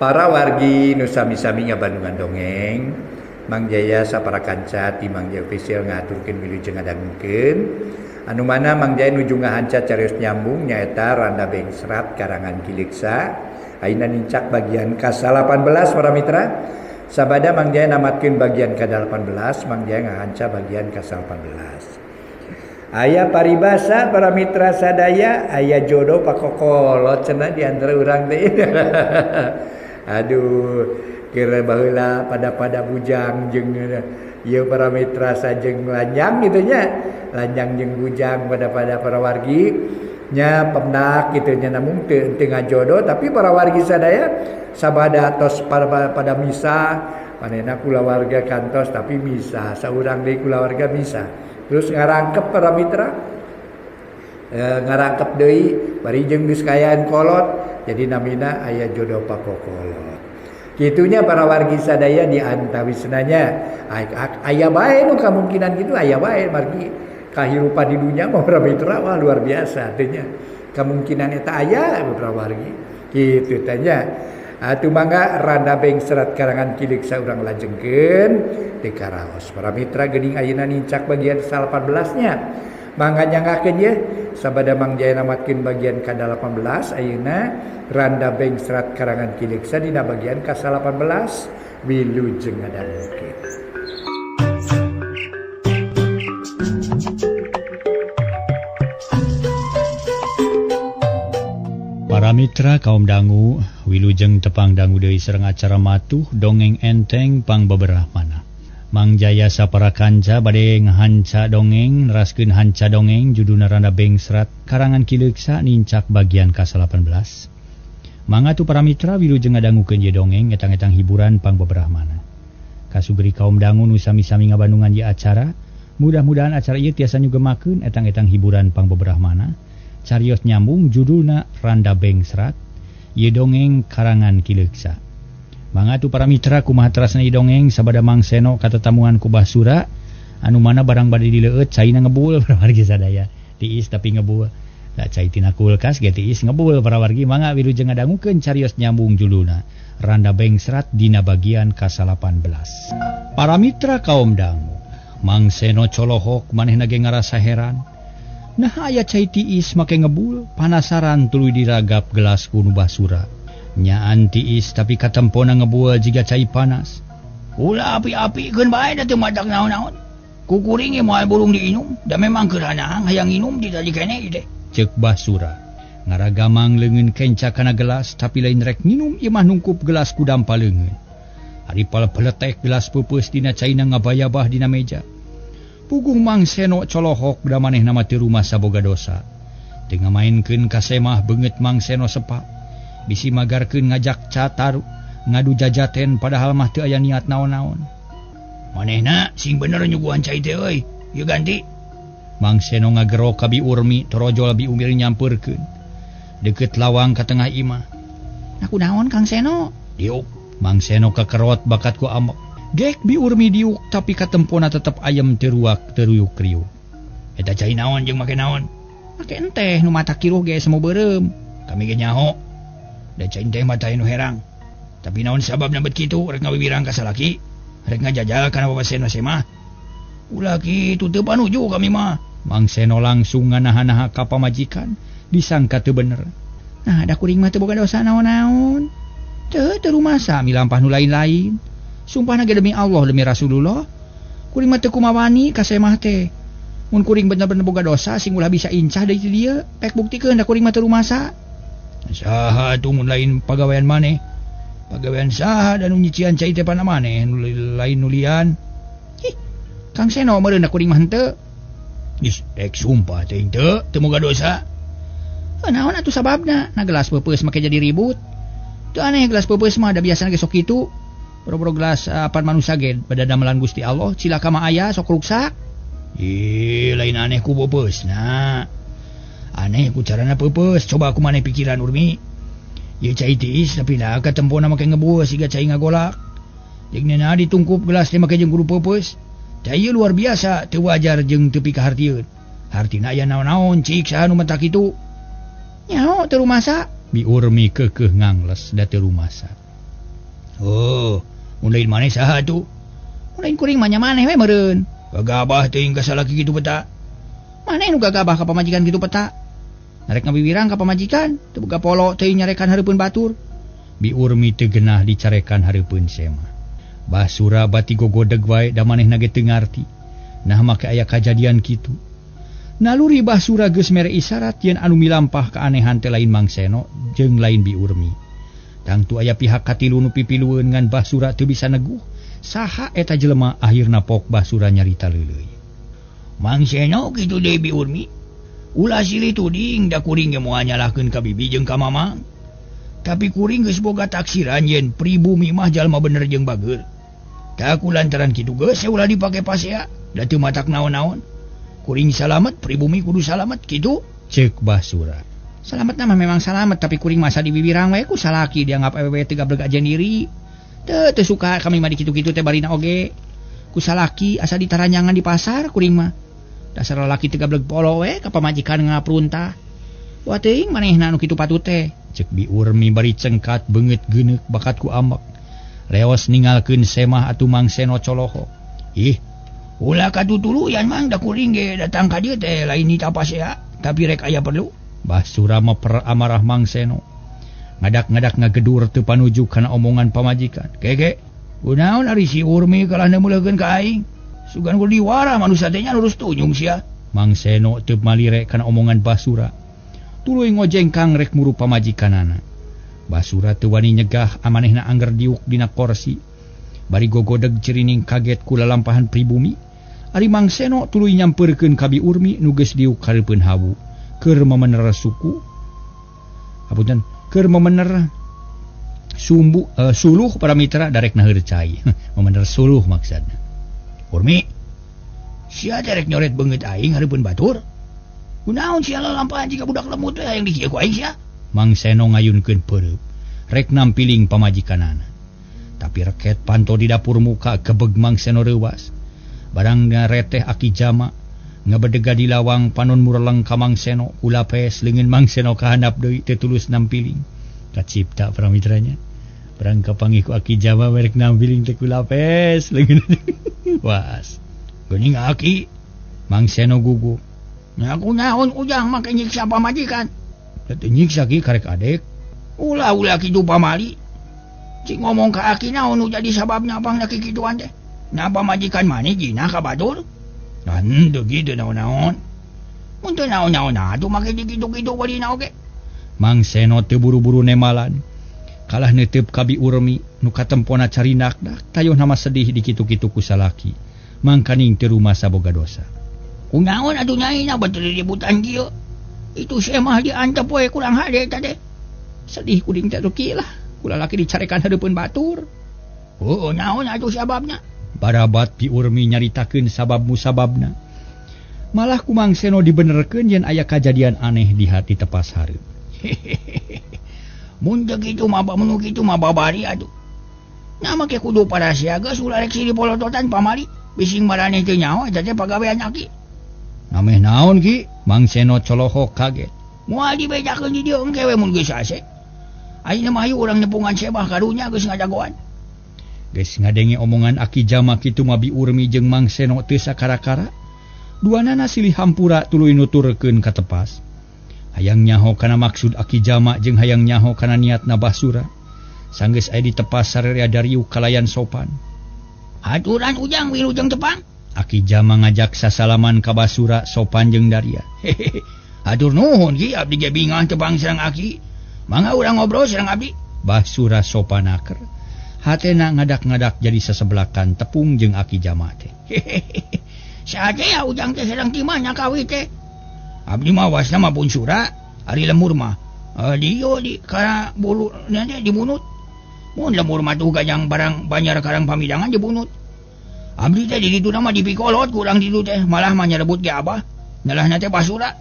Para wargi nu sami-sami ngabandungan dongeng, Mang Jaya sapara kanca ti Mang Jaya Official ngaturkeun wilujeng ngadangukeun. Anu mana Mang Jaya nuju ngahanca carios nyambung nyaeta Randa Bengsrat karangan Ki Leuksa. Ayeuna nincak bagian ka-18 para mitra. Sabada Mang Jaya namatkeun bagian ka-18, Mang Jaya ngahanca bagian ka-18. Aya paribasa para mitra sadaya, aya jodoh pakokolot cenah di antara urang teh. Aduh, kira baheula pada-pada bujang jeung ieu para mitra sajeng lanjang gitu nya. Lanjang jeung bujang pada-pada para wargi nya pemnak gitu nya, namun teu ngajodoh tapi para wargi sadaya sabada tos pada misa manehna kulawarga kantos tapi misa saurang deui kulawarga misa terus ngarangkep para mitra ngarangkep deui bari jeung geus kayaan kolot jadi namina aya jodoh pakokolot kitunya para wargi sadaya di antawisna nya aya bae nu kamungkinan kitu aya bae margi kahirupan di dunia mah para mitra wah luar biasa artinya kemungkinan eta aya para wargi kitu teh nya. Atuh mangga Randa Bengsrat karangan Ki Leuksa urang lajengkeun teu karaos para mitra geuning ayeuna nincak bagian 18 nya. Mangga nyanggakeun ye sabada Mang Jaya namatkeun bagian ka-18 ayeuna Randa Bengsrat karangan Ki Leuksa dina bagian ka-18 wilujeng ngadangukeun. Para mitra kaum dangu wilujeng tepang dangu deui sareng acara matuh dongeng enteng pangbeberah manah. Mang Jaya sapara kanca bade ngahanca dongeng neraskeun hanca dongeng judulna Randa Bengsrat karangan Ki Leuksa nincak bagian ka-18. Mangga tu para mitra wilujeng ngadangukeun ye dongeng etang-etang hiburan pangbeberah manah. Kasugri kaum dangu nu sami-sami ngabandungan ye acara, mudah-mudahan acara ieu tiasa nyugemakeun etang-etang hiburan pangbeberah manah. Carios nyambung judulna Randa Bengsrat ye dongeng karangan Ki Leuksa. Mangga tu para mitra kumaha terasna ieu dongeng sabada Mang Seno katetamuan ku Basura anu mana barang bade dileueut caina ngebul para wargi sadaya. Tiis tapi ngebul. Da cai tina kulkas ge tiis ngebul para wargi. Mangga wilujeng ngadangukeun carios nyambung judulna Randa Bengsrat dina bagian ka-18. Para mitra kaum dangu, Mang Seno colohok manehna ge ngarasa heran. Nah aya cai tiis make ngebul panasaran tuluy diragap gelas ku nu Basura. Nyaan tiis tapi katempona ngebul jiga cai panas. Ulah api-apikeun bae da teu madak naon-naon. Ku kuring ge moal burung diinum, da memang keur hanahang hayang nginum di tadi keneh ieu teh. Ceuk Basura. Ngaragamang leungeun kenca kana gelas tapi lain rek nginum ieu mah nungkup gelas ku dampa leungeun. Ari paletek gelas peupeus dina caina ngabayabah dina meja. Puguh Mang Seno colohok da manehna mah teu rumasa boga dosa. Teu ngamaenkeun ka semah beungeut Mang Seno sepa. Bisi magarkeun ngajak cataru ngadu jajaten padahal mah teu aya niat naon-naon. Manehna sing bener nyuguhan cai teh euy, ieu ganti. Mang Seno ngagero ka Bi Urmi torojol Bi Umir nyampeurkeun. Deukeut lawang ka tengah imah. Nah kunaon Kang Seno? Diuk. Mang Seno kakerot bakat ku amok. Gek Bi Urmi diuk tapi katempona tetep ayem teruak teruyuk kriuk. Eta cai naon jeung make naon? Make enteh nu mata kiruh ge semu beureum. Kami ge nyaho. Da cai enteh mah teh nu herang. Tapi naon sababna bet kitu rek ngawiwirang ka salaki? Rek ngajajal kana Bapak Seno semah. Ulah kitu teu panuju kami mah. Mang Seno langsung nganaha-naha ka pamajikan disangka teu bener. Nah da kuring mah teu boga dosa naon-naon. Teu teu rumasa milampah nu lain-lain. Sumpahna ge demi Allah demi Rasulullah. Kuring mah teu kumawani ka semah teh. Mun kuring bener-bener boga dosa sing ulah bisa incah deui ti dieu, pek buktikeun da kuring mah teu rumasa. Saha atuh mun lain pagawean maneh? Pagawean saha da nu nyician cai teh pana maneh nu lain nulian. Hih, Kang Seno meureun da kuring mah henteu. Geus rek sumpah teh henteu, teu boga dosa. Heuh naon atuh sababna? Na gelas peupeus make jadi ribut. Teu aneh gelas peupeus mah da biasana ge sok kitu. Boro-boro gelas apan manusia ge bada damelan Gusti Allah cilaka mah aya sok ruksak. Ih, lain aneh ku peupeusna. Aneh ku carana peupeus. Coba aku maneh pikiran Urmi. Ieu cai tiis tapi da katempona make ngebul siga cai ngagolak. Jeung neuna ditungkup gelas teh make jeung kudu peupeus. Cai ieu luar biasa teu wajar jeung teu pikahartieun. Hartina aya naon-naon cik saha nu mentak kitu. Nyaho teu rumasa. Bi Urmi keukeuh ngangles da teu rumasa. Oh, mun lain maneh saha atuh? Mun lain kuring mah nya maneh we meureun. Gagabah teuing ka salaki kitu peta. Maneh nu gagabah ka pamajikan kitu peta. Narek ngawiwirang ka pamajikan, teu boga polo teuing nyarekan hareupeun batur. Bi Urmi teu genah dicarekan hareupeun Semah. Basura bati gogodeg wae da manehna ge teu ngarti. Nah make aya kajadian kitu. Naluri Basura geus mere isyarat yen anu milampah keanehan teh lain Mang Seno jeung lain Bi Urmi. Tangtu aya pihak katilu nu pipilueun ngan Basura teu bisa neguh. Saha eta jelema akhirna pok Basura nyarita leuleuy. Mang Seno kitu deui Bi Urmi. Ulah silih tuding da kuring ge moal nyalahkeun ka bibi jeung ka mamang. Tapi kuring geus boga taksiran yen pribumi mah jalma bener jeung bager. Tah kulantaran kitu geus ulah dipake pasea da teu matak naon-naon. Kuring salamet, pribumi kudu salamet kitu. Ceuk Basura. Salamet mah memang salamet tapi kuring masa diwiwirang we ku salaki dianggap awewe teu gableg aja diri. Teu teu suka kami mah dikitu-kitu teh barina oge. Ku salaki asa ditaranyangan di pasar kuring mah. Dasar lalaki teu gableg polo we ka pamajikan ngapruntah. Wah teuing manehna nu kitu patut teh. Ceuk Bi Urmi bari cengkat beungeut geuneuk bakat ku amek. Leos ningalkeun Semah atuh Mang Seno coloho. Ih, ulah katutuluyan mang da kuring ge datang ka dieu teh lain ditapasea tapi rek aya perlu. Basura meper amarah Mang Seno. Ngadak-ngadak ngagedur teu panuju kana omongan pamajikan. Keke, kunaon ari si Urmi kalah neuleukeun ka aing? Sugan ku diwara manusia teh nya lurus tunyung sia. Mang Seno teu malire kana omongan Basura. Tuluy ngojengkang rek muru pamajikanana. Basura teu wani nyegah amanehna angger diuk dina korsi. Bari gogodeg cirining kaget ku lalampahan pribumi. Ari Mang Seno tuluy nyampeurkeun ka Bi Urmi nu geus diuk hareupeun hawu keur memener suku. Hapunten, keur memener sumbu suluh para mitra darek naheur cai. Memener suluh maksudna. Urmi, sia teh rek nyoret beungeut aing hareupeun batur. Kunaon sia lalampahan jiga budak lemut we hayang dikieu ku aing sia? Mang Seno ngayunkeun peureub rek nampiling pamajikanana. Tapi reket panto di dapur muka kebeg Mang Seno reuwas. Barang ngareteh Aki Jama ngabedega di lawang panon mureleng ka Mang Seno kulapes leungeun Mang Seno kahandap deui teu tulus nampiling. Kacipta para mitranya. Barang kapanggih ku Aki Jama merek nampiling teh kulapes leungeun. Was. Geuning Aki Mang Seno gugup. Nya kunaon ujang make nyiksa pamajikan? Teu nyiksa ki karek adek. Ulah-ulah kitu pamali. Cik ngomong ka Aki naon nu jadi sababna pangna kikituan teh? Nah pamajikan maneh jinah ka batur? Dan teu kitu naon-naon. Mun teu naon-naon atuh make dikitu-kitu walina oge. Mang Seno teu buru-buru nemalan. Kalah neuteup ka Bi Urmi nu katempona carinak dak tayoh nama sedih dikitu-kitu ku salaki. Mangkaning teu rumasa boga dosa. Kunaon atuh nyai na betul ributan kieu. Itu semah diantep we kurang hade teh. Sedih kuring teh ruki lah. Ku lalaki dicarekan hareupeun batur. Oh, naon atuh sababna? Barabat Bi Urmi nyaritakeun sabab musababna. Malah ku Mang Seno dibenerkeun yen aya kajadian aneh di hati tepas hareup. Mun teu kitu mah mun kitu mah babari atuh. Nah make kudu para siaga ulah rek silih polototan pamali. Bising maraneh teu nyaho eta teh pagawean aki. Nameh naon ki? Mang Seno colohok kaget. Moal dibejakeun di dieu engke we mun geus ase. Ayeuna mah hayu urang nepungan sebah karunya geus ngadagoan. Geus ngadenge omongan Aki Jama kitu mah Bi Urmi jeung Mang Seno teu sakara-kara. Duanana silih hampura tuluy nuturkeun ka tepas. Hayang nyaho kana maksud Aki Jama jeung hayang nyaho kana niatna Basura. Sanggeus aya di tepas sararea dariuk kalayan sopan. Aturan ujang wilujeng tepang. Aki Jama ngajak sasalaman ka Basura sopan jeung daria. Hatur nuhun ki abdi ge bingah tepang sareng aki. Mangga urang ngobrol sareng abdi. Basura sopan aker. Hatena ngadak-ngadak jadi sesebelakan tepung jeung Aki Jama teh. Saha ya ujang teh sareng ti mana kawi teh? Abdi mah wasna mah pun sura, ari lemur mah. Dio di kana bulu nya dibunut. Mun lemur mah tuh gajang barang banjar karang pamidangan dibunut. Abdi teh di ditu mah dipikolot kurang ditu teh, malah mah nyerebut ge abah. Nyalahna teh Basura.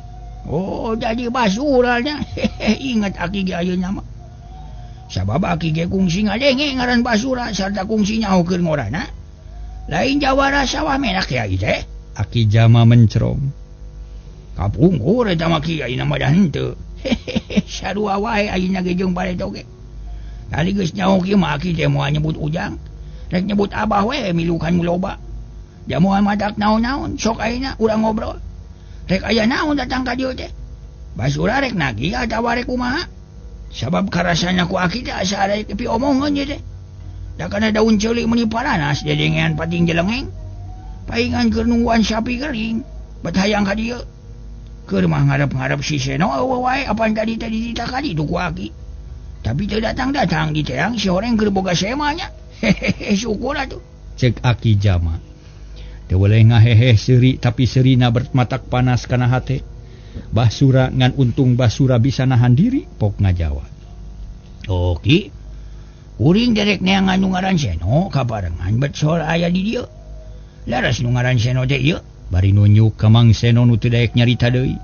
Oh, jadi Basura nya. Ingat aki ge ayeuna mah. Sabab aki ge kungsi ngadenge ngaran Basura sarta kungsi nyaho keur ngorana. Lain jawara sawah menak kiai teh. Aki Jama mencerong. Kapungkur eta mah kiai mah da henteu. Sarua wae ayeuna ge jeung bareto ge. Tadi geus nyaho kieu mah aki teh moal nyebut Ujang. Rek nyebut Abah we milukan nu loba. Da moal matak naon-naon, sok ayeuna urang ngobrol. Rek aya naon datang ka dieu teh? Basura rek nagih atawa rek kumaha? Sabab karasana ku aki teh asa rek piomongeun ieu teh. Da kana daun ceuli meuni paranas dedengean pating jelengeng. Paingan keur nungguan sapi kering, bet hayang ka dieu. Keur mah ngarep-ngarep si Seno eueuh wae apan tadi teh dititah ka ditu ku aki. Tapi teu datang-datang di teang si horeng keur boga sema nya. Hehehe syukur atuh. Cek Aki Jama. Teu boleh ngahehe seuri tapi seurina bermatak panas kana hate. Basura ngan untung Basura bisa nahan diri pok ngajawab. Oke. Kuring derek neangan nu ngaran Seno kabarengan bet sol aya di dieu. Laras nu ngaran Seno teh ieu. Bari nunjuk ka Mang Seno nu teu daek nyarita deui.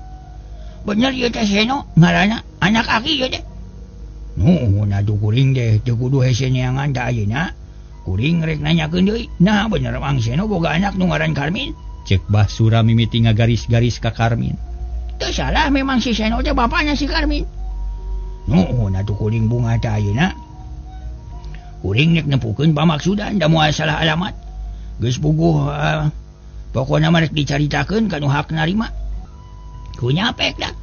Bener ieu teh Seno ngaranna anak aki ieu teh. Nuhun atuh kuring teh teu kudu hese neangan ta ayeuna. Kuring rek nanyakeun deui. Nah bener Mang Seno boga anak nu ngaran Karmin. Cek Basura mimiti ngagaris-garis ka Karmin. Teu salah memang si Seno teh bapana si Karmin. Nuhun atuh kuring bunga ta ayeuna. Kuring rek nempukeun pamaksudan da moal salah alamat. Geus puguh pokona mah rek dicaritakeun ka nu hak narima. Ku nyapek dah.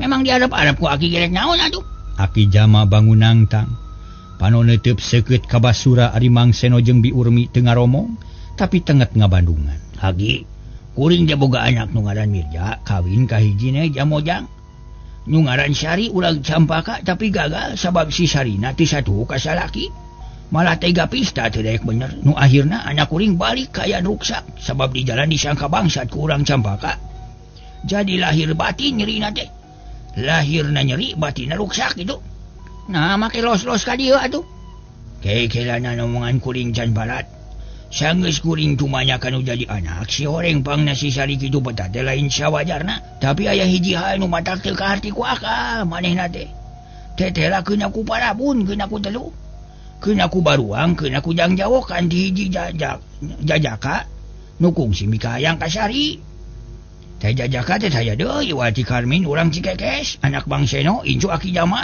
Memang diarep-arep ku aki gerek naon atuh. Aki Jama bangun nangtang. Pano neuteub seukeut ka Basura ari Mang Seno jeung Bi Urmi teu ngaromong tapi tenget ngabandungan. Aki kuring teh boga anak nu ngaran Mirja kawin ka hiji ne Jamojang. Nu ngaran Sari urang Campaka tapi gagal sabab si Sarina teu satuhu ka salaki. Malah tega pista teu daek bener. Nu akhirna anak kuring balik kaya ruksak sabab di jalan disangka bangsat ku urang Campaka. Jadi lahir batin nyerina teh. Lahirna nyeri batinna ruksak gitu. Nah make los-los ka dieu atuh. Kekelana omongan kuring can barat. Sanggeus kuring tumanya kanu jadi anak si horeng pangna si Sari kitu betah teh lain sawajarna. Tapi aya hiji hal nu matak teu kaharti ku akal manehna teh. Tetela keuna ku parabun keuna ku telu. Keuna ku baruang keuna ku jangjawokan di hiji jajaka nu kungsi mikahayang ka Sari. Teh jajaka teh saya deui wati Karmin urang Cikekes anak Bang Seno incu Aki Jama.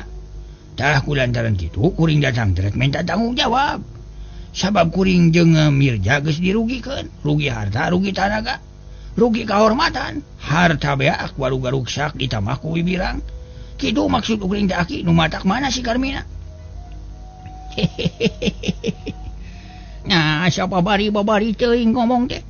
Tah kulantaran kitu kuring datang teh minta tanggung jawab. Sabab kuring jeung Mirja geus dirugikeun, rugi harta, rugi tanaga, rugi kahormatan, harta beak waruga ruksak ditambah ku wibirang. Kitu maksud kuring teh aki nu matak mana si Karmina? Nah, siapa bari-bari teuing ngomong teh.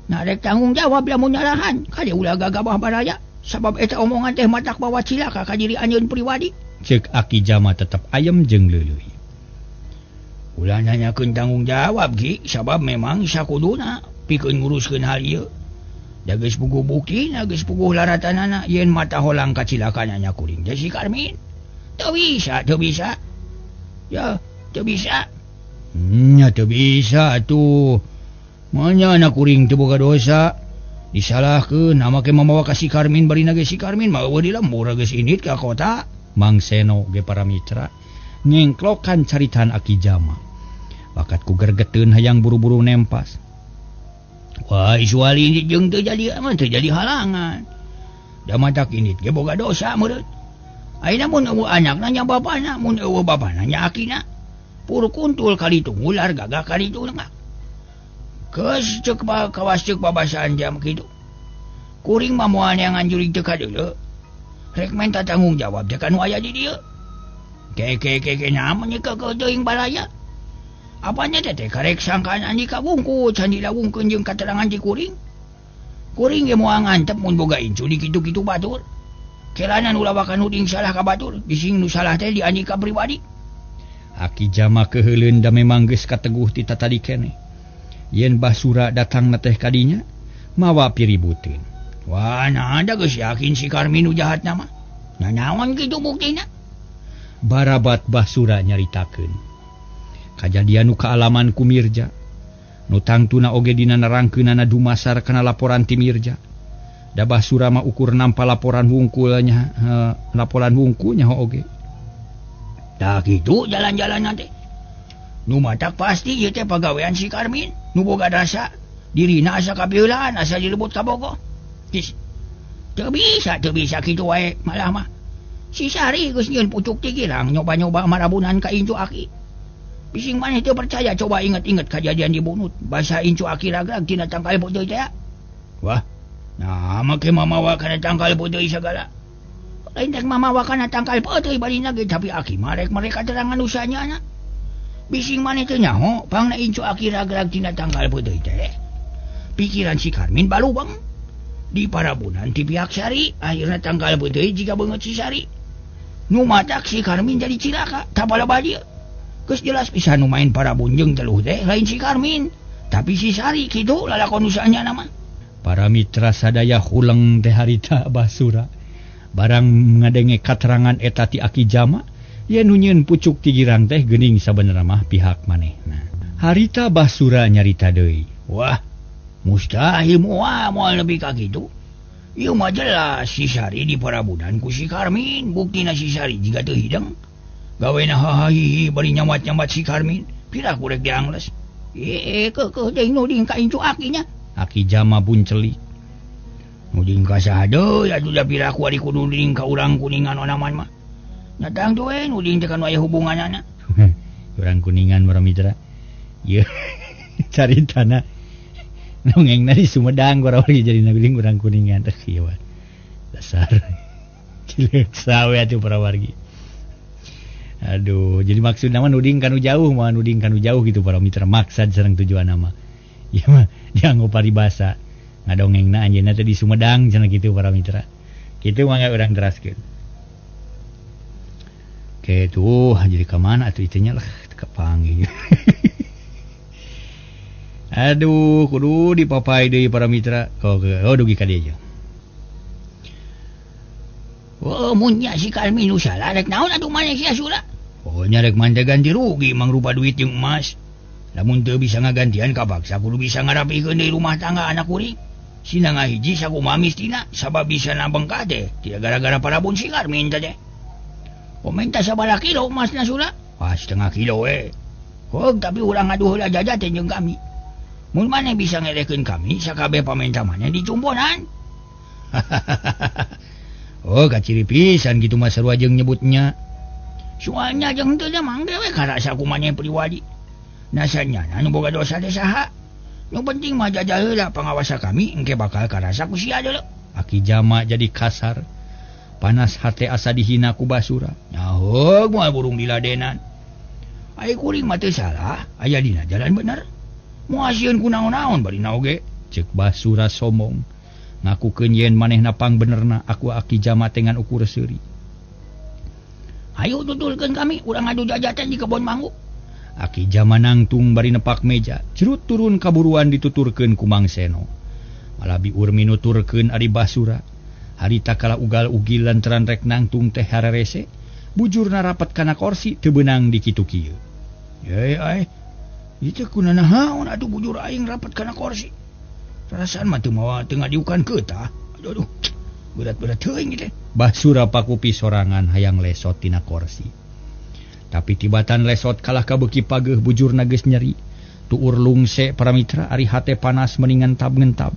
Nah, rek tanggung jawab lamun nyalahan, kade ulah gagabah baraya. Sabab eta omongan teh matak bawa cilaka ka diri anjeun pribadi. Cek Aki Jama tetep ayem jeung leuleuy. Ulah nanyakeun tanggung jawab Ki, sabab memang sakuduna pikeun nguruskeun hal ieu. Da geus puguh buktina, geus puguh laratanana yen mata holang kacilakan nya kuring teh si Karmin. Teu bisa, teu bisa. Ya, teu bisa. Nya teu bisa atuh. Manya anak kuring teu boga dosa. Disalahkeun make mamawa ka si Karmin barina ge si Karmin mah eueuh di lembur geus indit ka kota. Mang Seno ge para mitra ngengklokan caritaan Aki Jama. Bakat ku gergeteun hayang buru-buru nempas. Wah, isuali indit jeung teu jadi mah teu jadi halangan. Da matak indit ge boga dosa meureun. Ayeuna mun eueuh anakna nya bapana, mun eueuh bapana nya akina. Pur kuntul kali tungular gagah kali tunggak. Keus ceuk kawas ceuk babasaan jam kitu. Kuring mah moal neangan jurig teu kadeuleu. Rek menta tanggung jawab teh ka nu aya di dieu. Ke naon nya keukeuh teuing balaya. Apanya teh teh karek sangkaan andika bungku can dilawungkeun jeung katerangan ti kuring. Kuring ge moal ngantep mun boga incu di kitu-kitu batur. Kelanan ulah wakan nuding salah ka batur, bising nu salah teh di andika pribadi. Aki Jama keuheuleun da memang geus kateguh ti tatadi keneh. Yen Basura datang na teh kadinya mawa piributeun. Wah, nah da geus yakin si Karmin nu jahatna mah. Nah naon kitu buktina? Barabat Basura nyaritakeun kajadian nu kaalaman ku Mirja. Nu tangtuna oge dina nerangkeunana dumasar kana laporan ti Mirja. Da Basura mah ukur nampa laporan wungkulnya, laporan wungkulnya oge. Tah kitu jalan-jalan teh. Nu matak pasti ieu teh pagawean si Karmin, nu boga rasa dirina asa kapiheulaan asa dilebut ka bogoh. Teu bisa kitu wae malah mah. Si Sari geus nyieun pucuk ti girang nyoba-nyoba marabunan ka incu aki. Bising maneh teu percaya coba inget-inget kajadian di Bunut. Basa incu aki ragrag tina tangkal peuteuy teh. Wah, nah make mamawa kana tangkal peuteuy sagala. Lain teh mamawa kana tangkal peuteuy barina ge tapi aki mah rek mereka terangan usahanya anak. Bising maneh teu nyaho pangna incu aki ragrag tina tangkal peuteuy teh. Pikiran si Karmin balubang di parabunan ti pihak Sari, akhirna tangkal peuteuy jiga beungeut si Sari. Nu matak si Karmin jadi cilaka, tapala dieu. Geus jelas pisan nu main parabun jeung teluh teh lain si Karmin, tapi si Sari kitu lalakon usahanya nama. Para mitra sadaya huleng teh harita Basura. Barang ngadenge katerangan eta ti Aki Jama, yen nu nyieun pucuk ti girang teh geuning sabenerna mah pihak manehna. Harita Basura nyarita deui. Wah, mustahil moal moal nepi ka kitu. Ieu mah jelas si Sari di parabunan ku si Karmin, buktina si Sari jiga teu hideng. Gawena hahahihi bari nyambat-nyambat si Karmin, pira kurek diangles. Keukeuh deui nuding ka incu akinya. Aki Jama buncelik. Nuding ka saha deui atuh da pira ku ari kudu nuding ka urang Kuningan onaman mah. Nyatang teh we nuding teh kanu aya hubunganana. Urang Kuningan para mitra. Ieu caritana nongengna di Sumedang para wargi jadi nuding urang Kuningan teh kieu. Dasar cileuk sawe atuh para wargi. Aduh, jadi maksud nama nuding kanu jauh mah nuding kanu jauh gitu para mitra maksad sareng tujuan nama. Ieu mah dianggo paribasa. Ngadongengna anjeunna teh di Sumedang cenah kitu para mitra. Kitu mangga urang teraskeun. Oke tuh, jadi ka mana atuh itu nya lah teu kapanggih. Aduh, kudu dipapai deui para mitra. Oh, dugi ka dieu. Oh, mun nya si Karmin nu salah rek naon atuh maneh sia Sura? Oh, nya rek manteh ganti rugi mangrupa duit jeung emas. Lamun teu bisa ngagantian kapaksa kudu bisa ngarapikeun deui rumah tangga anak kuring. Sina ngahiji sakumaha mistina sabab bisa nabengkah teh tidak gara-gara parabun si Karmin teh. Oh, minta sabaraha kilo emasna Sura? Ah, setengah kilo we. Oh, tapi urang ngaduh heula jaja teh jeung kami. Mun maneh bisa ngerekeun kami sakabeh pamenta maneh dicumponan. Oh, kaciri pisan gitu mah sarua jeung nyebutnya. Soalnya jeung teu mah geus we karasa kumaha pribadi. Nasanya nu boga dosa teh saha? Nu penting mah jajah heula pangawasa kami engke bakal karasa ku sia deuleu. Aki Jama jadi kasar. Panas hate asa dihina ku Basura. Nyaho moal burung diladenan. Ai kuring mah teu salah, aya dina jalan bener. Moal sieun ku naon-naon bari naoge. Ceuk Basura somong. Ngakukeun yen manehna pangbenerna aku Aki Jama teh ngan ukur seuri. Hayu tutulkeun kami urang ngadu jajatan di kebon manggu. Aki Jama nangtung bari nepak meja, cerut turun kaburuan dituturkeun ku Mang Seno. Malabi Urmi nuturkeun ari Basura. Harita kala ugal-ugil lantaran rek nangtung teh hararese, bujurna rapat kana korsi teu beunang di kitu kieu. Ye ai. Ieu teh kunanahaon atuh bujur aing rapat kana korsi. Perasaan mah teu mawa teu ngadiukan keutah. Aduh aduh. Berat-berat teuing teh. Basura pakupi sorangan hayang lesot tina korsi. Tapi tibatan lesot kalah kabeuki pageuh bujurna geus nyeri. Tuur lungse para mitra ari hate panas mendingan tab-ngentab.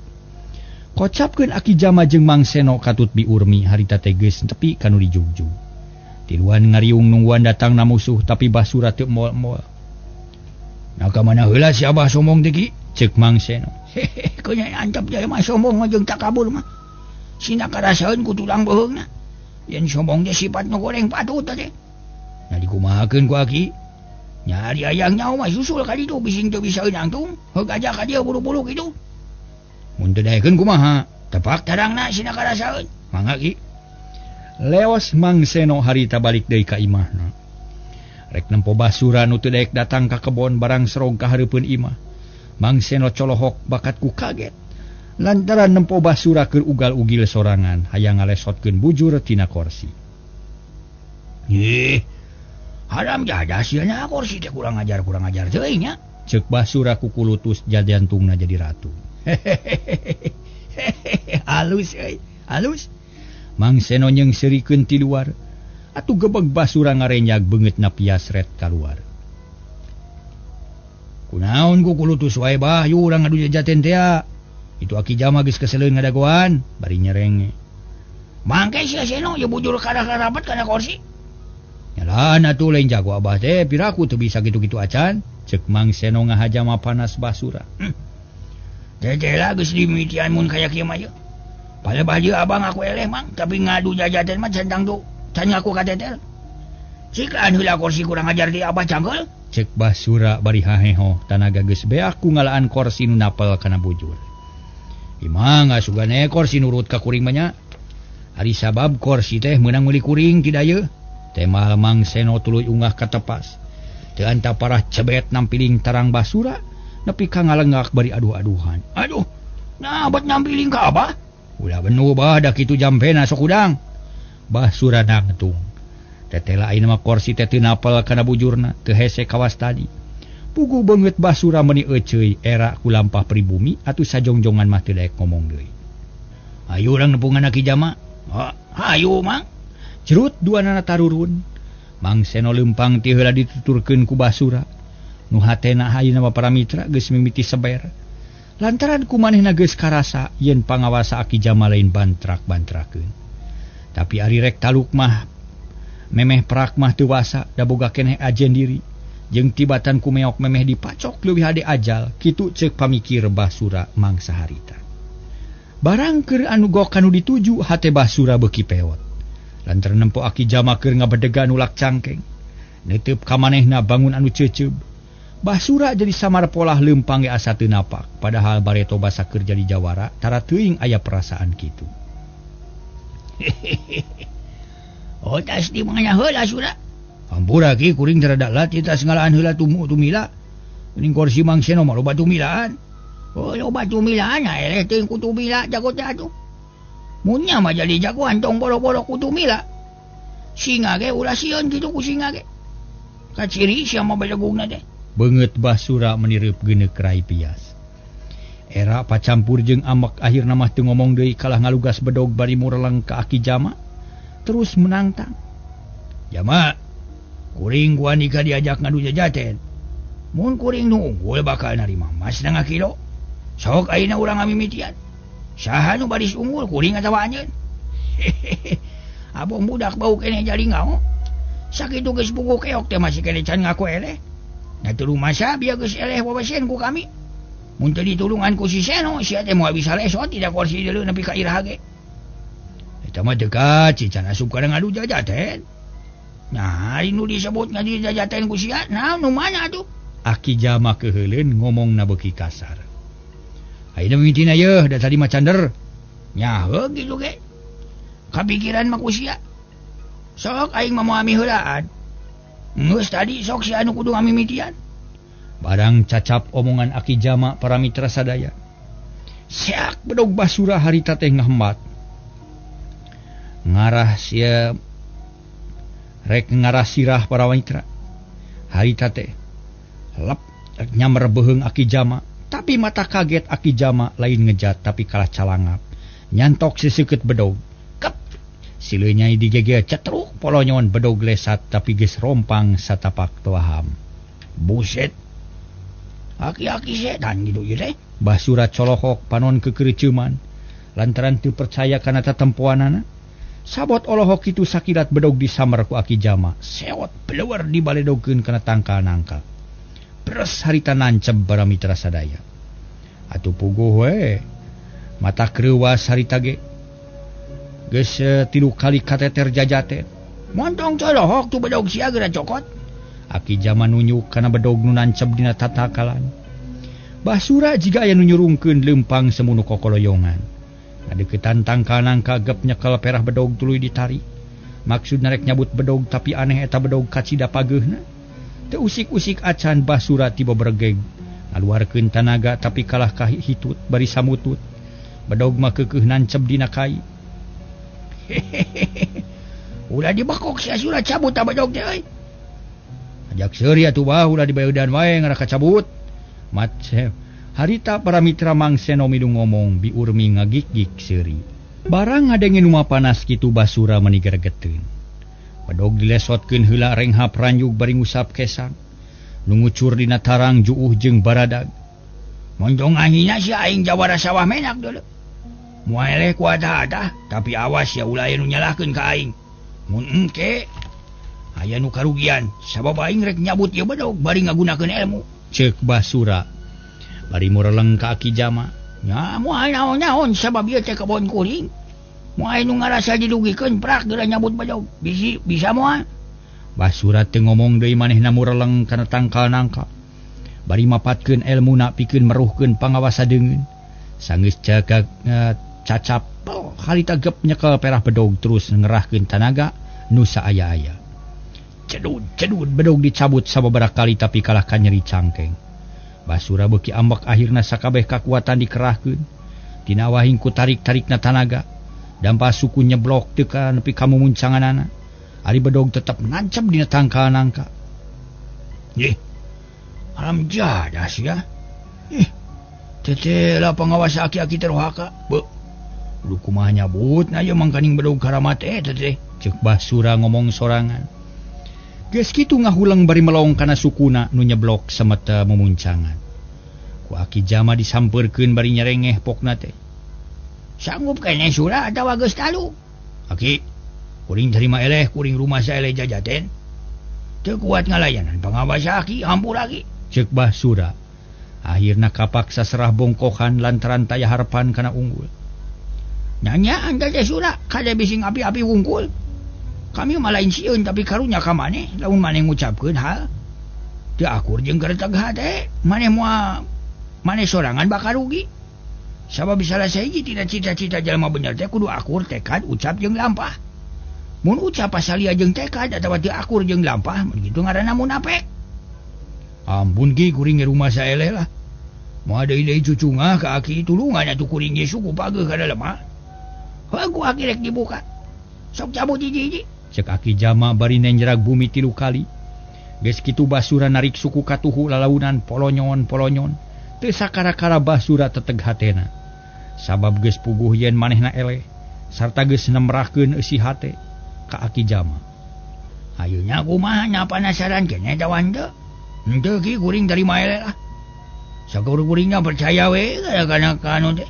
Kocapkeun Aki Jama jeung Mang Seno katut bi Urmi harita teh geus tepi kanu dijugjug. Tiluan ngariung nungguan datangna musuh tapi Basura teu moal-moal. Nah ka mana heula si Abah sombong teh ki? Ceuk Mang Seno. Hehehe, kunya antep jelema sombong mah jeung takabur mah. Sina karasaeun ku tulang beuheungna. Yen sombong teh sifat nu goreng patut teh. Nah dikumahakeun ku Aki? Nya ari ayang nyaho mah susul ka ditu bising teu bisa nangtung, heug aja ka dieu buru-buru kitu. Mun teu daekeun kumaha? Tepak tarangna sina karasaeun. Mangga Ki. Leos Mang Seno harita balik deui ka imahna. Rek nempo Basura nu teu daek datang ka kebon barang serog ka hareupeun imah. Mang Seno colohok bakat ku kaget. Lantaran nempo Basura keur ugal-ugil sorangan hayang ngalesotkeun bujur tina korsi. Ih, haram jadah sia nya korsi teh kurang ajar teuing nya. Ceuk Basura kukulutus jantungna jadi ratu. Halus euy, halus. Mang Seno nyeungseurikeun ti luar. Atuh gebeg Basura ngarenyag beungeutna piasret kaluar. Kunaon ku kulutus wae bah, yu urang ngadu jajaten teh. Itu Aki Jama geus keseleun ngadagoan, bari nyerenge. Mangke sia Seno ye bujur kada rapat kana kursi. Nyalaan atuh lain jago abah teh piraku teu bisa kitu-kitu acan. Cek Mang Seno ngahajama panas Basura. Teteh geus dimitian mun kaya kieu mah ye. Palebah dieu abang aku eleh mang, tapi ngadu jajaten mah centang tu can ngaku ka tetel. Cikaan heula kursi kurang ajar di abah cangkeul. Cek Basura bari haheho tanaga geus beak ku ngalaan kursi nu napel kana bujur. Imah ngasugane kursi nurut ka kuring mah nya. Ari sabab kursi teh meunang meuli kuring ti dayeuh. Temal Mang Seno tuluy ungah ka tepas. Teu anta parah cebet nampiling tarang Basura nepi ka ngalenggak bari aduh-aduhan. Aduh, nah bet nampiling ka abah? Ulah benu bah da kitu jampena sok udang. Basura nangtung. Tetela ayeuna mah kursi teh teu napel kana bujurna, teu hese kawas tadi. Puguh beungeut Basura meuni euceuy era ku lampah pribumi atuh sajongjongan mah teu daek ngomong deui. Ayu urang nepungan Aki Jama. Ha, hayu mang. Cerut duanana tarurun. Mang Seno leumpang ti heula dituturkeun ku Basura. Nu hatena ayeuna mah para mitra geus mimiti seber. Lantaran ku manehna geus karasa yen pangawasa Aki Jama lain bantrak-bantrakeun. Tapi ari rek taluk mah memeh prak mah teu wasa da boga keneh ajen diri. Jeung tibatan ku meok memeh dipacok leuwih hade ajal, kitu ceuk pamikir Basura mangsa harita. Barang keur anu gok kanu dituju hate Basura beuki pewot. Lantaran nempo Aki Jama keur ngabedega nulak cangkeng. Neuteup ka manehna bangun anu ceuceub. Basura jadi samar polah leumpang ge asa teu napak, padahal bareto basa keur jadi jawara tara teuing aya perasaan kitu. Oh tas di mangnya heula Sura. Hampura ki kuring teu lat tas ngalaan heula tumu tumila. Geuning kursi Mang Seno mah loba tumilaan. Oh loba tumilaan eleh teuing ku tumila jago teh atuh. Munnya mah jadi jagoan tong boro-boro ku tumila. Singa ge ulah sieun kitu ku singa ge. Kaciri sia mah belegugna teh. Beungeut Basura menireup geuneuk rai pias. Era pacampur jeung amek akhirna mah teu ngomong deui kalah ngalugas bedog bari mureleng ka Aki Jama. Terus menantang. Jama, kuring gua nikah diajak ngadu jajaten. Mun kuring nu unggul bakal narima mas setengah kilo. Sok ayeuna urang ngamimitian. Saha nu baris unggul kuring atawa anjeun? Abong budak bau keneh jadi ngao. Sakitu geus puguh keok teh masih keneh can ngaku eleh. Nah teu rumasa bieu geus eleh wawesen ku kami. Mun teu ditulungan ku si Seno sia teh moal bisa lesot tidak kursi deuleu nepi ka iraha ge. Eta mah dekat can asup kana ngadu jajaten. Nah, ari nu disebut ngadu jajaten ku sia, naon nu mana atuh? Aki Jama keuheuleun ngomongna beuki kasar. Ayeuna mimitina yeuh da tadi mah cander. Nyaheug kitu ge. Kapikiran mah ku sia. Sok aing mah moal miheulaan. Geus tadi sok sia anu kudu ngamimitian. Barang cacap omongan Aki Jama para mitra sadaya. Seak bedog Basura harita teh ngahemat. Ngarah sia rek ngarah sirah para mitra. Harita teh lep nyamer beuheung Aki Jama, tapi mata kaget Aki Jama lain ngejat tapi kalah calangap. Nyantok siseukeut bedog. Kep. Sileunyai digegel cetruk polonyon bedog lesat tapi geus rompang satapak toaham. Buset. Aki-aki setan gitu ieu teh. Basura colohok panon kekereuceuman lantaran teu percaya kana tatempoanana. Sabot olohok kitu sakilat bedog disamber ku Aki Jama. Sewot bleueur dibaledogkeun kana tangkal nangka. Pres harita nanceb para mitra sadaya. Atuh puguh we. Mata kreuwas harita ge. Geus 3 kali kateter jajaten. Montong colohok tu bedog sia geura cokot. Aki Jama nunjuk kana bedog nu nanceb dina tatakalan. Basura jiga aya nu nyurungkeun leumpang semunu kokoloyongan. Ngadeukeutan tangkal nangka gep nyekel perah bedog tuluy ditarik. Maksudna rek nyabut bedog tapi aneh eta bedog kacida pageuhna. Teu usik-usik acan Basura tiba bergeg. Ngaluarkeun tanaga tapi kalah ka hitut bari samutut. Bedog mah keukeuh nanceb dina kai. Ulah dibekok sia Sura cabut ta bedog teh euy. Ajak seuri atuh bah ulah dibayeudan wae ngarah kacabut. Mat harita para mitra Mang Seno milu ngomong biurmi ngagik-gik seuri. Barang ngadenge nu panas kitu Basura meuni geregeteun. Bedog dilesotkeun heula renghap ranjug bari ngusap kesang. Nu ngucur dina tarang juuh jeung baradag. Montong angina sia aing jawara sawah menak deuleu. Moal eleh ku adah-adah tapi awas ya ulah aya nu nyalahkeun ka aing. Mun engke aya nu karugian sabab aing rek nyabut ieu bedog bari ngagunakeun ilmu. Ceuk Basura bari mureleng ka Aki Jama. Nya moal naon-naon sabab ieu teh kebon kuring. Moal nu ngarasa didugikeun prak geura nyabut bedog. Bisi bisa moal. Basura teu ngomong deui manehna mureleng kana tangkal nangka. Bari mapatkeun elmuna pikeun meruhkeun pangawasa deungeun. Sanggeus cagak cacap harita gep nyekel perah bedog terus ngerahkeun tanaga nu saaya-aya. Cedud cedud bedog dicabut sababaraha kali tapi kalah ka nyeri cangkeng. Basura beuki ambek akhirna sakabeh kakuatan dikerahkeun. Tina wahing ku tarik-tarikna tanaga. Dampa suku nyeblok teu ka nepi ka mumuncanganana. Ari bedog tetep nancep dina tangkal nangka. Ih. Haram jadah sia. Ih. Teteh lah pengawas aki-aki terhaka. Be. Kudu kumaha nyabut na ieu mangkaning bedog karamat teteh. Ceuk Basura ngomong sorangan. Geus kitu ngahuleng bari melong kana sukuna nu nyeblok semeta mumuncangan. Ku Aki Jama disampeurkeun bari nyerengeh pokna teh. Sanggup keneh Sura atawa geus talu? Aki, kuring terima eleh kuring rumah saeleh jajaten. Teu kuat ngalayanan pangawas aki hampura aki. Ceuk Basura. Akhirna kapaksa serah bongkohan lantaran taya harepan kana unggul. Nanya anda teh Sura kade bising api-api wungkul. Kami mah lain sieun tapi karunya ka maneh lamun maneh ngucapkeun hal teu akur jeung gereteg hate maneh moal maneh sorangan bakal rugi. Sabab salah sahiji tina cita-cita jalma bener teh kudu akur tekad ucap jeung lampah. Mun ucap pasalia jeung tekad atawa teu akur jeung lampah mun kitu ngaranna munafik. Ampun ki kuring rumah saeleh lah. Moal deui-deui cucungah ka aki tulungan atuh kuring ge suku pageuh kana lemah. Heuh ku aki rek dibuka. Sok cabut hiji-hiji. Cek Aki Jama bari nenjrag bumi 3 kali. Geus kitu Basura narik suku katuhu lalaunan polonyon-polonyon. Teu sakara-kara Basura teteg hatena. Sabab geus puguh yen manehna eleh sarta geus nemrahkeun eusi hate ka Aki Jama. Ayeuna kumaha nya panasaran keneh tawan teu? Henteu ki kuring tarima eleh lah. Sakur kuringna percaya we kana ka anu teh.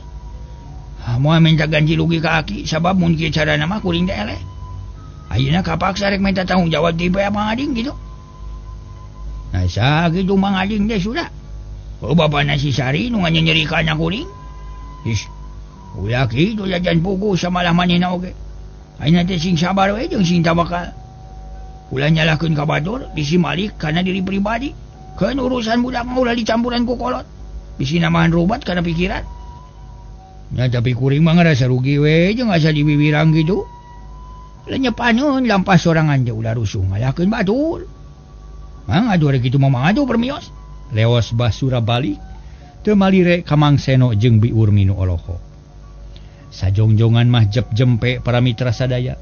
Moal minta ganti rugi ka aki sabab mun kieu carana mah kuring teh eleh. Ayeuna kapaksa rek minta tanggung jawab ti Mang Ading gitu. Nah sakitu Mang Ading teh sudah. Oh bapana si Sari nu nganyeri kana kuring. Ih. Ulah kitu jajan puguh samalah manehna oge. Ayeuna teh sing sabar we jeung sing tawakal. Ulah nyalahkeun ka batur bisi malik kana diri pribadi. Keun urusan budak mah ulah dicampuran ku kolot. Bisi namahan rubat kana pikiran. Nya tapi kuring mah ngarasa rugi we jeung asa diwiwirang kitu. Lenyepaneun lampah sorangan teh ulah rusuh ngalahkeun batur. Mang atuh rek kitu mah mangadu permios. Leos Basura balik teu malire ka Mang Seno jeung Bi Urmi nu olohok. Sajongjongan mah jep jempe para mitra sadaya.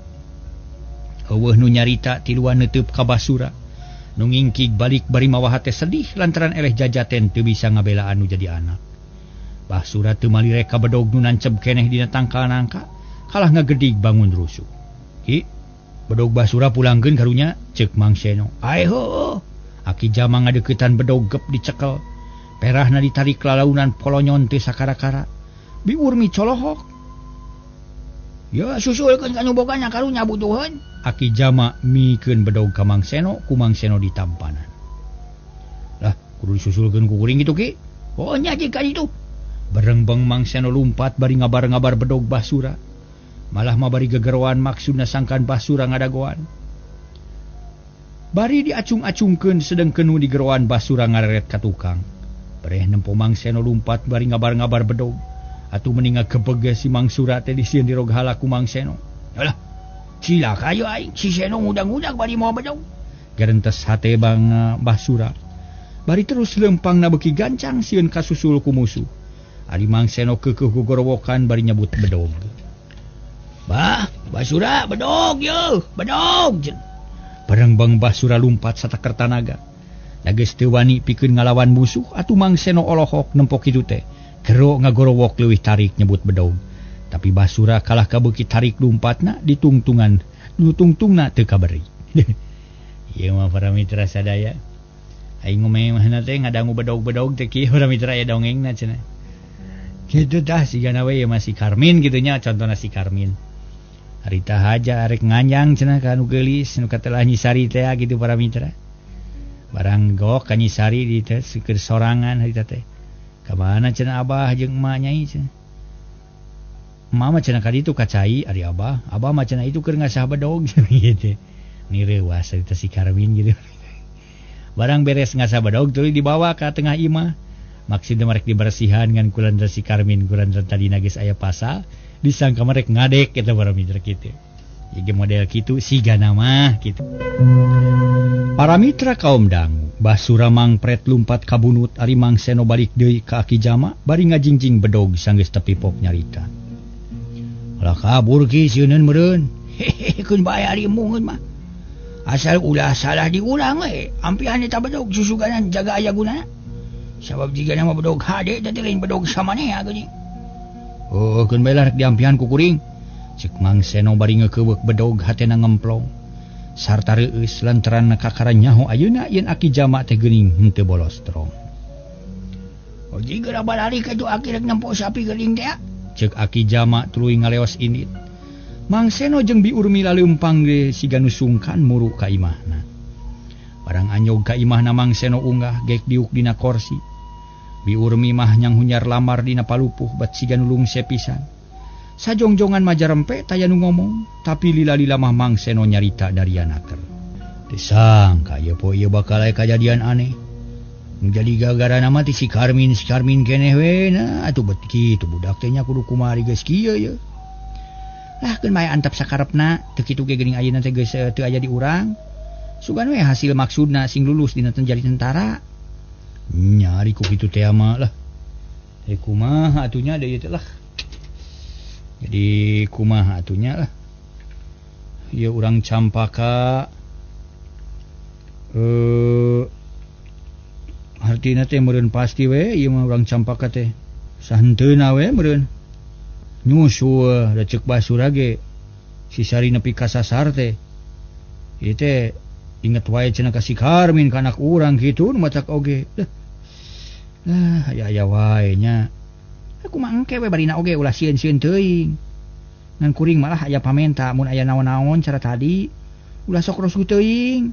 Eueuh nu nyarita tiluan neuteub ka Basura. Nu ngingkig balik bari mawa hate sedih lantaran eleh jajaten teu bisa ngabelaan nu jadi anak. Basura teu malire ka bedog nu nanceb keneh dina tangkal nangka kalah ngagedig bangun rusuh. Ki, bedog Basura pulangkeun karunya ceuk Mang Seno. Ae heueuh. Aki Jama ngadeuketan bedog gep dicekel. Perahna ditarik lalaunan polonyon teu sakara-kara. Bi Urmi colohok. Ya susulkeun ka nu bogana karunya butuheun. Aki Jama mikeun bedog ka Mang Seno, ku Mang Seno ditampanan. Lah, kudu disusulkeun ku kuring kitu ki. Oh nya jika ditu. Berengbeng Mang Seno lumpat bari ngabar-ngabar bedog Basura. Malah mah bari gegeroan maksudna sangkan Basura ngadagoan. Bari diacung-acungkeun sedengkeun nu digeroan Basura ngareret ka tukang. Bereh nempo Mang Seno lumpat bari ngabar-ngabar bedog. Atuh mending ngagebeg si Mang Sura teh disieun diroghala ku Mang Seno. Alah, cilaka ieu aing si Seno ngudag-ngudag bari mawa bedog. Gerentes hate Bang Basura. Bari terus lempangna beuki gancang sieun kasusul ku musuh. Ari Mang Seno keukeuh gogorowokan bari nyebut bedog. Bah, Basura bedog yeuh, bedog. Barengbang Basura lumpat sataker tanaga. Da geus teu wani pikeun ngalawan musuh atuh Mang Seno olohok nempok kitu teh. Gero ngagorowok leuwih tarik nyebut bedog. Tapi Basura kalah kabeuki tarik lumpatna ditungtungan, nu tungtungna teu kaberi. Ieu mah para mitra sadaya. Aing ngomong teh ngadangu bedog-bedog teh kieu para mitra aya dongengna cenah. Kitu tah sigana we masih Karmin kitu nya contohna si Karmin. Harita haja arek nganjang cenah ka nu geulis nu katelah Nyi Sari teh gitu para mitra. Barang gok ka Nyi Sari di teh keur sorangan harita teh. Ka mana cenah abah jeung emak nyai cenah. Emak mah cenah ka ditu ka cai ari abah, abah mah cenah itu keur ngasah bedog gitu. Ni reuas harita si Karmin gitu. Barang beres ngasah bedog tuluy dibawa ka tengah imah. Maksudna marek dibersihan ngan kulantaran si Karmin kulantaran tadina geus aya pasal disangka marek ngadek eta para mitra kitu. Ieu model kitu sigana mah kitu. Para mitra kaum dangu, Basura mangpret lumpat ka bunut ari Mang Seno balik deui ka Aki Jama bari ngajingjing bedog sanggeus tepipok nyarita. Ulah kabur ki sieuneun meureun. Hehehe keun bae ari embungeun mah. Asal ulah salah diulang we, ampihan eta bedog susuganan jaga aya gunana. Sabab jigana mah bedog hade teh lain bedog samanea geuning. Oh, keun bae lah rek diampihan ku kuring. Ceuk Mang Seno bari ngeukeweuk bedog hatena ngemplong. Sarta reueus lantaran kakara nyaho ayeuna yen Aki Jama teh geuning henteu bolostrong. Oh, jiga balari ka tu aki rek nempo sapi geuning teh. Ceuk Aki Jama tuluy ngaleos indit. Mang Seno jeung Bi Urmi laleumpang ge siga nu sungkan muru ka imahna. Barang anyog ka imahna Mang Seno unggah gek diuk dina korsi. Bi Urmi mah nyanghunyar lamar dina palupuh bat siga nu lungse pisan. Sajongjongan majarempe taya nu ngomong, tapi lila-lila mah Mang Seno nyarita dariana ker. Teu sangka ieu poe ieu bakal aya kajadian aneh. Nu jadi gara-gara mah ti si Karmin, si Karmin keneh we nah atuh bet kitu budak teh nya kudu kumaha geus kieu ye. Lah keun bae antep sakarepna, teu kitu ge geuning ayeuna teh geus teu aya di urang. Sugan we hasil maksudna sing lulus dina jadi tentara. Nyari ku kitu teh mah lah. Eh kumaha atunya deui teh lah. Jadi kumaha atunya lah. Ieu urang Campaka hartina teh meureun pasti we ieu mah urang Campaka teh. Sahenteuna we meureun. Nyusul da ceuk Basura ge si Sari nepi ka sasar teh. Ieu teh inget wae cenah ka si Karmin ka anak urang kitu nu matak oge. Lah aya-aya wae nya. Aku mah engke we barina oge ulah sieun-sieun teuing. Ngan kuring malah aya pamenta mun aya naon-naon cara tadi ulah sok rosuh teuing.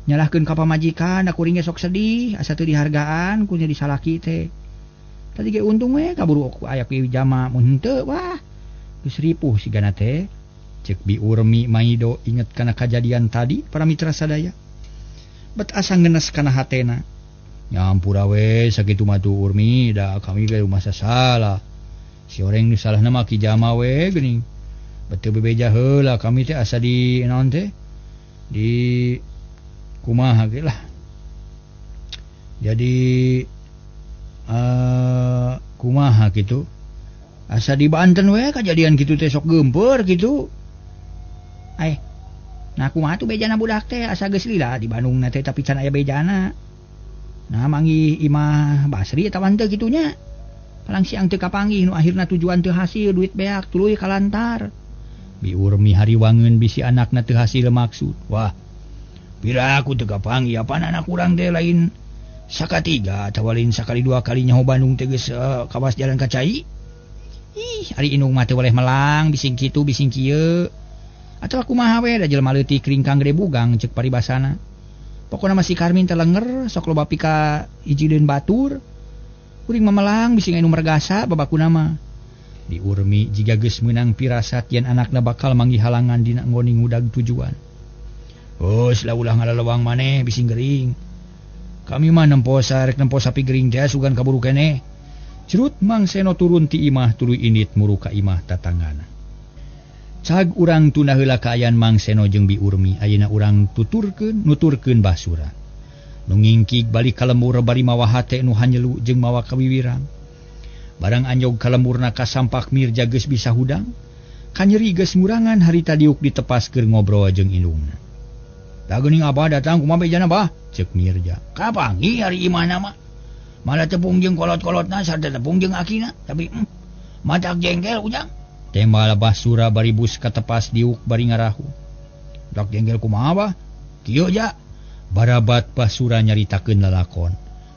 Nyalahkeun ka pamajikan da kuring ge sok sedih asa teu dihargaan ku nya disalaki teh. Tadi ge untung we kaburu aya ku Jama mun henteu wah geus ripuh sigana teh. Ceuk Bi Urmi maido inget kana kajadian tadi para mitra sadaya. Bet asa ngenes kana hatena. Nyampura we sakitu mah tuh Urmi da kami ge rumah salah. Si oreng nu salahna mah Ki Jama we geuning. Betul bebeja heula kami teh asa di naon teh? Di kumaha ge lah. Jadi kumaha kitu? Asa di Banten we kajadian kitu teh sok geumpeur kitu. Ai. Nah kumaha tuh bejana budak teh asa geus lila di Bandung na teh tapi can aya bejana. Nah manggih imah Basri eta teu kitunya. Palang siang teu kapanggih nu akhirna tujuan teu hasil duit beak tuluy kalantar. Bi Urmi hariwangeun bisi anakna teu hasil maksud. Wah. Pira aku teu kapanggih apaan anak urang teh lain sakatiga atawa lain sakali dua kali nyaho Bandung teh geus kawas jalan ka cai. Ih, ari indung mah teu boleh melang bising kitu bising kieu. Atawa kumaha we da jelema leutik ringkang gede bugang ceuk paribasana. Pokona mah si Karmin teh lenger sok loba pika hijideun batur. Kuring memelang bisi anu mergasa babakuna mah. Bi Urmi jiga geus meunang pirasat yen anakna bakal manggih halangan dina nggoni ngudag tujuan. Geus lah ulah ngalalewang maneh bisi gering. Kami mah nempo sarek nempo sapi gering teh sugan kaburu keneh. Cerut Mang Seno turun ti imah tuluy indit muru ka imah tatanggana. Cag urang tunda heula kaayaan Mang Seno jeung Bi Urmi ayeuna urang tuturkeun nuturkeun Basura. Nu ngingkig balik ka lembur bari mawa hate nu hanyelu jeung mawa kawiwirang. Barang anjog ka lemburna kasampak Mirja geus bisa hudang. Kanyeri geus murangan harita diuk ditepas keur ngobrol jeung indungna. Da geuning abah datang kumaha bejana bah? Ceuk Mirja. Kapanggih ari imahna mah. Malah tepung jeung kolot-kolotna sarta tepung jeung akina, tapi matak jengkel ujang. Tembal Basura bari bus katepas diuk bari ngarahu. Dak jengkel kumaha bah? Kieu ja. Barabat Basura nyaritakeun lalakon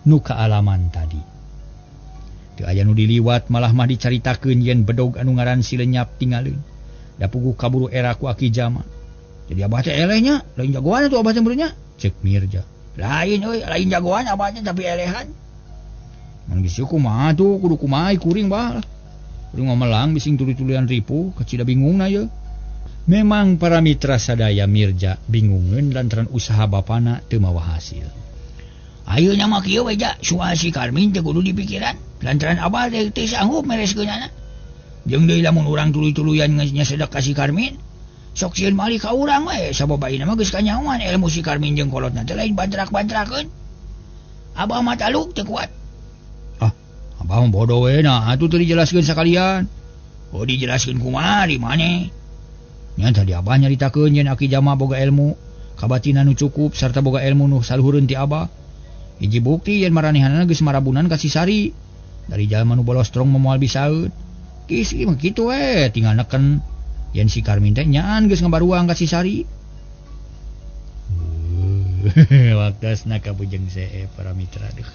nu kaalaman tadi. Teu aya nu diliwat malah mah dicaritakeun yen bedog anu ngaran si lenyap tinggalin. Da puguh kaburu era ku Aki Jama. Jadi abah teh elehnya, lain jagoan atuh abah teh meureunnya. Cek Mirja. Lain euy, lain jagoan abah teh tapi elehan. Mun geus kumaha tuh kudu kumaha kuring bah. Kuring ngomelang bising tuluy-tuluyan ripuh, kacida bingungna ye. Memang para mitra sadaya Mirja bingungeun lantaran usaha bapana teu mawa hasil. Ayeuna mah kieu we ja, soal si Karmin teh kudu dipikiran. Lantaran abah teh teu sanggup mereskeunana. Jeung deui lamun urang tuluy-tuluyan nyasedak ka si Karmin, sok sieun malih ka urang we, sabab ayeuna mah geus kanyahoan ilmu si Karmin jeung kolotna teh lain bantrak-bantrakeun. Abah mah taluk teu kuat. Ah, abah mah bodoh we nah atuh teu dijelaskeun sakalian. Oh dijelaskeun kumaha di maneh? Nya tadi abah nyaritakeun yen Aki Jama boga ilmu kabatinan nu cukup sarta boga ilmu nu saluhureun ti abah. Hiji bukti yen maranehanana geus marabunan ka si Sari. Dari jalma nu bolostrong mah moal bisaeun. Geus ieu mah kitu we tinggal neken yen si Karmin teh nyaan geus ngabaruang ka si Sari. Waktosna ka Bujeng See para mitra deuh.